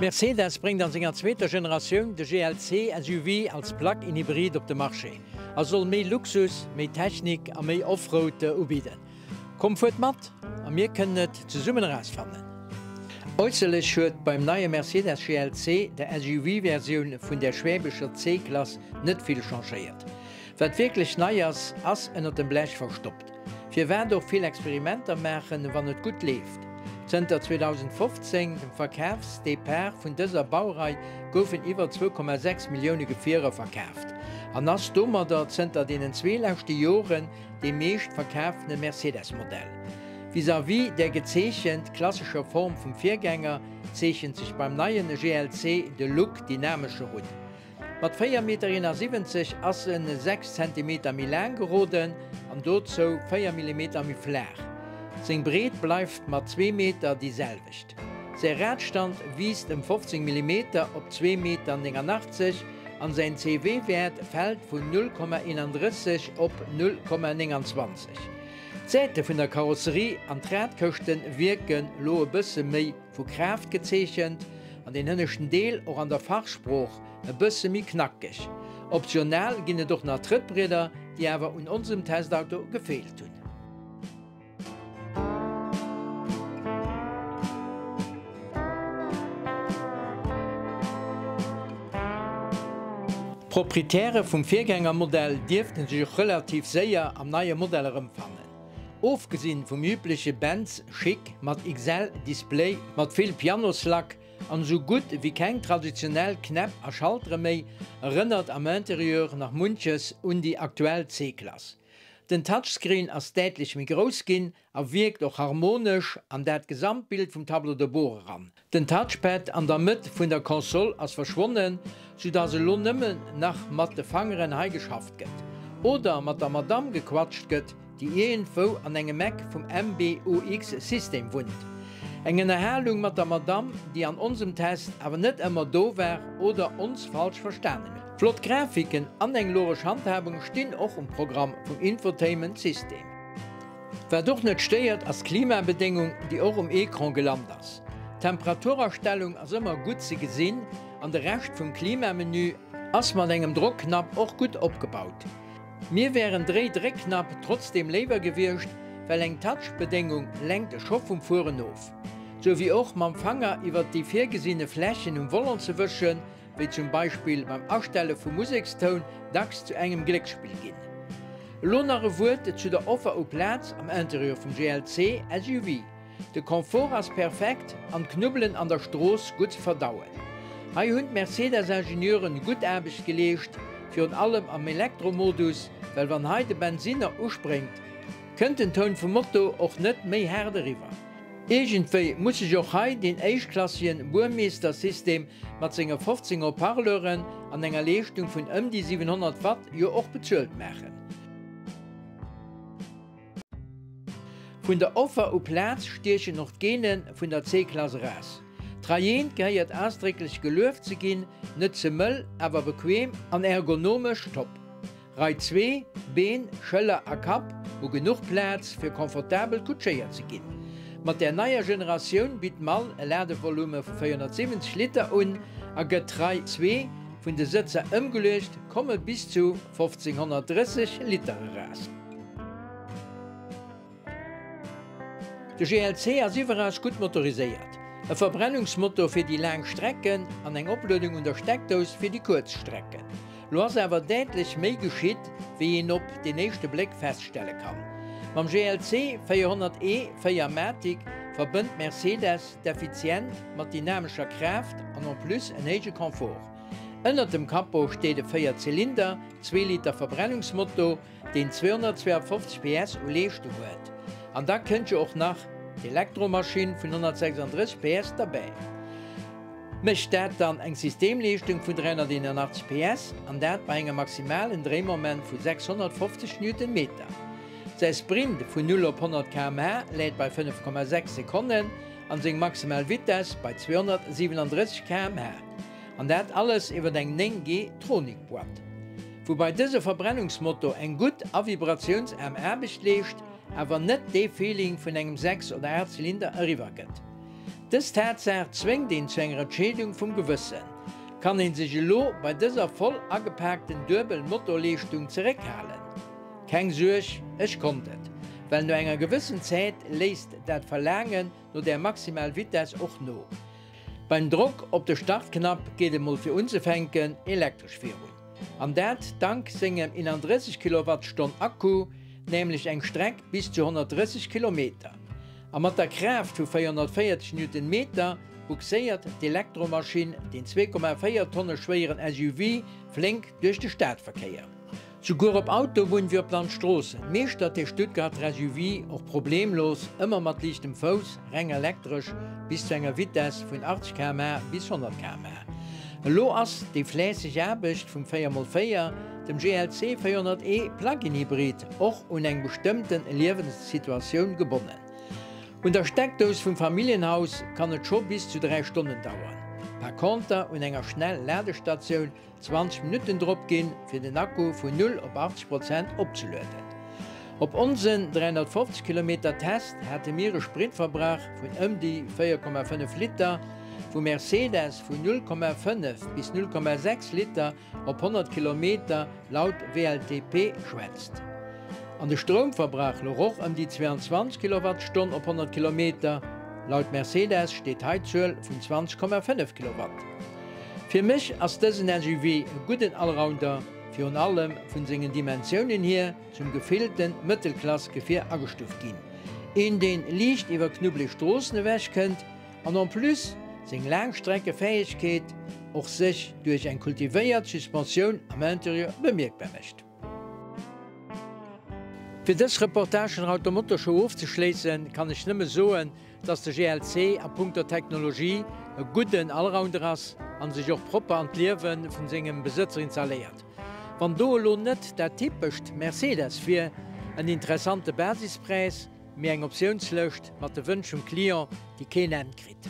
Mercedes bréngt an senger zweeter Generatioun de GLC SUV als Plug-in Hybrid op de Marché a soll méi Luxus, méi Technik a méi Offroad ubidden. Komm fuert mat a mir kënnen et zesummen erausfannen. Äusserlech huet beim neie Mercedes GLC, der SUV-Versioun vun der schwäbescher C-Klass, net vill changéiert. Wat wierklech nei ass, ass ënnert dem Blech verstoppt. Firwat och vill Experimenter maachen, wann et gutt leeft? Zënter 2015, dem Verkafsdepart vun dëser Baurei, goufen iwwer 2,6 Millioune Gefierer verkaaft an ass domadder zënter deenen zwee leschte Joren dee meescht verkaaftene Mercedes-Modell. Vis-à-vis der gezeechent klassescher Form vum Virgänger zeechent sech beim neien GLC de Look dynamescher un. Mat 4 Meter 71 ass en 6 Zentimeter méi laang geroden an dozou 4 Millimeter méi flaach. Seng Breet bleift mat zwee Meter déi selwecht. Säi Radstand wiisst ëm 15 Millimeter op zwee Meter 89 an säin CW-Wäert fält vun 0,31 op 0,29. D'Säite vun der Karosserie an d'Radkëschten wierken lo e bësse méi vu Kraaft gezeechent an deen hënneschten Deel, och an der Fachsprooch, e bësse méi knackeg. Optional ginn et och nach Trëttbrieder, déi awer un onsem Testauto gefeelt hunn. D'Proprietäre vum Virgängermodell dierfte sech och relativ séier am neie Modell erëmfannen. Ofgesinn vum übleche Benz Chic mat XL Display mat vill Pianoslack an esou gutt ewéi keng traditionell Knäpp a Schaltere méi, erënnert am Interieur nach munches un déi aktuell C-Klass. Den Touchscreen ass däitlech méi grouss ginn a wierkt och harmonesch an dat Gesamtbild vum Tableau de bord eran. Den Touchpad an der Mëtt vun der Console ass verschwonnen, soudass elo nëmmen nach mat de Fangeren hei geschafft gëtt. Oder mat der Madamm gequatscht gëtt, déi iergendwou an engem Eck vum MBUX-System wunnt. Eng Ënnerhalung mat der Madamm, déi an onsem Test awer net ëmmer do war oder ons falsch verstanen huet. Flott Grafiken an eng logesch Handhabung stinn och um Programm vum Infotainment-System. Wat och net stéiert ass d'Klimabedéngung, déi och um Ecran gelant ass. D'Temperaturastellung ass ëmmer gutt ze gesinn an de Rescht vum Klimamenü ass mat engem Drockknapp och gutt opgebaut. Mir wär en Dréi-Dréckknapp trotzdeem léiwer gewiescht, well eng Touch-Bedéngung lenkt e scho vum Fueren of. Sou wéi och mam Fanger iwwert déi virgesinne Flächen um Volant ze wëschen, wéi zum Beispill beim Astelle vum Musekstoun, dacks zu engem Glécksspill ginn. Elo nach e Wuert zu der Offer u Plaz am Interieur vum GLC SUV. De Confort ass perfekt an d'Knubbelen an der Strooss gutt ze verdauen. Hei hunn d'Mercedes-Ingenieuren gutt Aarbecht geleescht, virun allem am Elektromodus, well wann hei de Bensinner uspréngt, kënnt den Toun vum Moto och net méi haart eriwwer. Iergendwéi muss sech och hei deen éischtklassegen Burmester-System mat senge 15 Haut-parleuren an enger Leeschtung vun ëm déi 700 Watt jo och bezuelt maachen. Vun der Offer u Plaz stiechen och d'Gene vun der C-Klass eraus. D'Rei eent gehéiert ausdrécklech gelueft ze ginn, net ze mëll, awer bequem an ergonomesch top. Rei zwee, Been, Schëller a Kapp hu genuch Plaz fir komfortabel kutschéiert ze ginn. Mat der neier Generatioun bitt d'Mall e Ladevolume vu 470 Liter un a gëtt d'Rei zwee vun de Sëtzer ëmgeluecht, komme bis zu 1530 Liter eraus. De GLC ass iwweraus gutt motoriséiert. E Verbrennungsmotor fir déi laang Strecken an eng Opluedung un der Steckdous fir déi kuerz Strecken. Lo ass awer däitlech méi geschitt, wéi een op den éischte Bléck feststelle kann. Mam GLC 400 E 4 Matic verbënnt Mercedes d'Effizient mat dynamescher Kraaft an en plus en héije Confort. Ënnert dem Capot steet e 4 Zylinder, zwee Liter Verbrennungsmotor, deen 252 PS u Leeschtung huet, an da kënnt jo och nach d'Elektromaschinn vun 136 PS derbäi. Mécht dat dann eng Systemleeschtung vun 381 PS, an dat bei engem maximalen Dréimoment vu 650 Newtonmeter. Säi Sprint vun 0 op 100 km/h läit bei 5,6 Sekonnen an seng maximal Vitess bei 237 km/h. An dat alles iwwer eng 9 G Tronic-Boîte. Woubai dëse Verbrennungsmotor eng gutt a vibratiounsaarm Aarbecht leescht, awer net dee Feeling vun engem 6 oder 8 Zylinder eriwwer gëtt. Dës Tatsaach zwéngt een zu enger Entscheedung vum Gewëssen. Kann een sech elo bei dëser voll agepaakten duebel Motorleeschtung zeréckhalen? Keng Suerg, ech konnt et, well no enger gewëssen Zäit léisst dat Verlaangen no där maximal Vitess och no. Beim Drock op de Startknapp geet et mol fir unzefänken elektresch virun. An dat dank sengem 31 Kilowattstonn Akku, nämlech eng Streck bis zu 130 Kilometer. A mat der Kraaft vu 440 Newtonmeter bugséiert d'Elektromaschinn den 2,4 Tonne schwéieren SUV flénk duerch de Stadverkéier. Souguer op Autobunn wéi op Landstroossen meeschtert de Stuttgarter SUV och problemlos, ëmmer mat liichtem Fouss, reng elektresch, bis zu enger Vitess vun 80 km/h bis 100 km/h. Elo ass déi fläisseg Aarbecht vum 4 x 4, dem GLC 400 e Plug-in Hybrid, och un eng bestëmmten Liewenssituatioun gebonnen. Un der Steckdous vum Familljenhaus kann et scho bis zu 3 Stonnen dauern, par conter un enger Schnell-Ladestatioun 20 Minutten drop ginn, fir den Akku vun 0 op 80 Prozent opzelueden. Op onsen 350 Kilometer Test hate mir e Spritverbrauch vun ëm déi 4,5 Liter, wou Mercedes vun 0,5 bis 0,6 Liter op 100 Kilometer laut WLTP schwätzt. An de Stroumverbrauch louch och ëm déi 22 Kilowattstonn op 100 Kilometer, laut Mercedes steet hei d'Zuel vun 20,5 Kilowatt. Fir mech ass dësen SUV e gudden Allrounder, virun allem vun sengen Dimensiounen hier zum gefillten Mëttelklass-Gefier agestuft ginn. Een deen liicht iwwer knubbeleg Stroossen ewech kënnt an en plus seng Laangstreckefähegkeet och sech duerch eng kultivéiert Suspensioun am Interieur bemierkbar mécht. Fir dës Reportage vun der Automotorshow ofzeschléissen, kann ech nëmme soen, dass de GLC a punkto Technologie e gudden Allrounder ass an sech och propper an d'Liewe vun sengem Besëtzer installéiert. Wann do elo net dat typescht Mercedes wier, en interessante Basispräis, mee eng Optiounslëscht mat de Wënsch vum Client, déi keen Enn kritt.